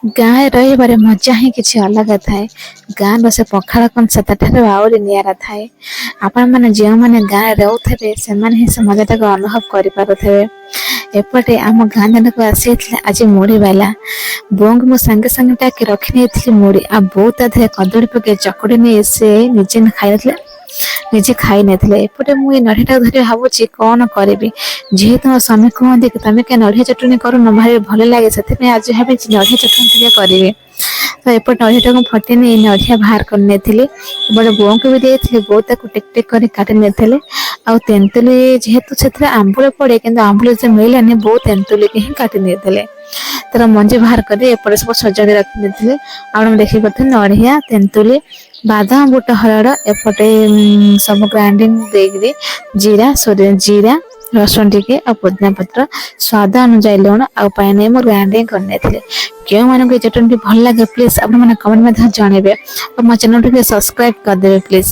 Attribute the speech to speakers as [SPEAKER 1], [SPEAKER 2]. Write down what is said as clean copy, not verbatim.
[SPEAKER 1] ଗାଁରେ ରହିବାରେ ମଜା ହିଁ କିଛି ଅଲଗା ଥାଏ। ଗାଁର ସେ ପଖାଳ କଂସା ତାଠାରୁ ଆହୁରି ନିଆରା ଥାଏ। ଆପଣମାନେ ଯେଉଁମାନେ ଗାଁରେ ରହୁଥିବେ, ସେମାନେ ହିଁ ସେ ମଜାଟାକୁ ଅନୁଭବ କରିପାରୁଥିବେ। ଏପଟେ ଆମ ଗାଁ ଦାଣ୍ଡକୁ ଆସିଯାଇଥିଲା ଆଜି ମୁଢ଼ି ବାଲା। ବୋଉଙ୍କୁ ମୁଁ ସାଙ୍ଗେ ସାଙ୍ଗେ ଡାକି ରଖି ନେଇଥିଲି ମୁଢ଼ି, ଆଉ ବୋଉ ତା ଦେହରେ କଦଳୀ ପକେଇ ଚକୁଡ଼ି ନେଇ ସେ ନିଜେ ଖାଇନଥିଲେ, ନିଜେ ଖାଇ ନଥିଲେ। ଏପଟେ ମୁଁ ଏ ନଡ଼ିଆଟାକୁ ଧରି ଭାବୁଛି କଣ କରିବି। ଯେହେତୁ ମୋ ସ୍ୱାମୀ କୁହନ୍ତି କି ତମେ କାଇଁ ନଡ଼ିଆ ଚଟଣି କରୁନ, ଭାରି ଭଲ ଲାଗେ, ସେଥିପାଇଁ ଆଜି ଭାବିଛି ନଡ଼ିଆ ଚଟଣି ଟିକେ କରିବି। ତ ଏପଟେ ନଡ଼ିଆଟାକୁ ଫଟେଇ ନେଇ ନଡ଼ିଆ ବାହାର କରିନେଇଥିଲି। ଏପଟେ ବୋଉଙ୍କୁ ବି ଦେଇଥିଲି, ବୋଉ ତାକୁ ଟିକ ଟିକ କରି କାଟି ନେଇଥିଲେ। ଆଉ ତେନ୍ତୁଲି, ଯେହେତୁ ସେଥିରେ ଆମ୍ବୁଲ ପଡେ, କିନ୍ତୁ ଆମ୍ବୁଲ ଯେ ମିଳିଲାନି, ବୋଉ ତେନ୍ତୁଲିକି ହିଁ କାଟି ନେଇଥିଲେ। ତାର ମଞ୍ଜି ବାହାର କରି ଏପଟେ ସବୁ ସଜାଡ଼ି ରଖିଦେଇଥିଲେ। ଆପଣ ଦେଖିପାରୁଥିବେ, ନଡ଼ିଆ, ତେନ୍ତୁଲି, ବାଦାମ, ବୁଟ, ହରଡ଼, ଏପଟେ ସବୁ ଗ୍ରାଇଣ୍ଡିଙ୍ଗ ଦେଇକିରି ଜିରା, ସୋରି ଜିରା, ରସୁଣ ଟିକେ ଆଉ ପୁଦିନା ପତ୍ର, ସ୍ୱାଦ ଅନୁଯାୟୀ ଲୁଣ ଆଉ ପାଣି ନେଇ ମୁଁ ଗ୍ରାଇଣ୍ଡିଙ୍ଗ କରିନେଇଥିଲି। କେଉଁମାନଙ୍କୁ ଏ ଚଟଣିଟି ଭଲ ଲାଗେ, ପ୍ଲିଜ ଆପଣମାନେ କମେଣ୍ଟ ମଧ୍ୟ ଜଣେଇବେ ଆଉ ମୋ ଚ୍ୟାନେଲ ଟିକେ ସବସ୍କ୍ରାଇବ କରିଦେବେ ପ୍ଲିଜ।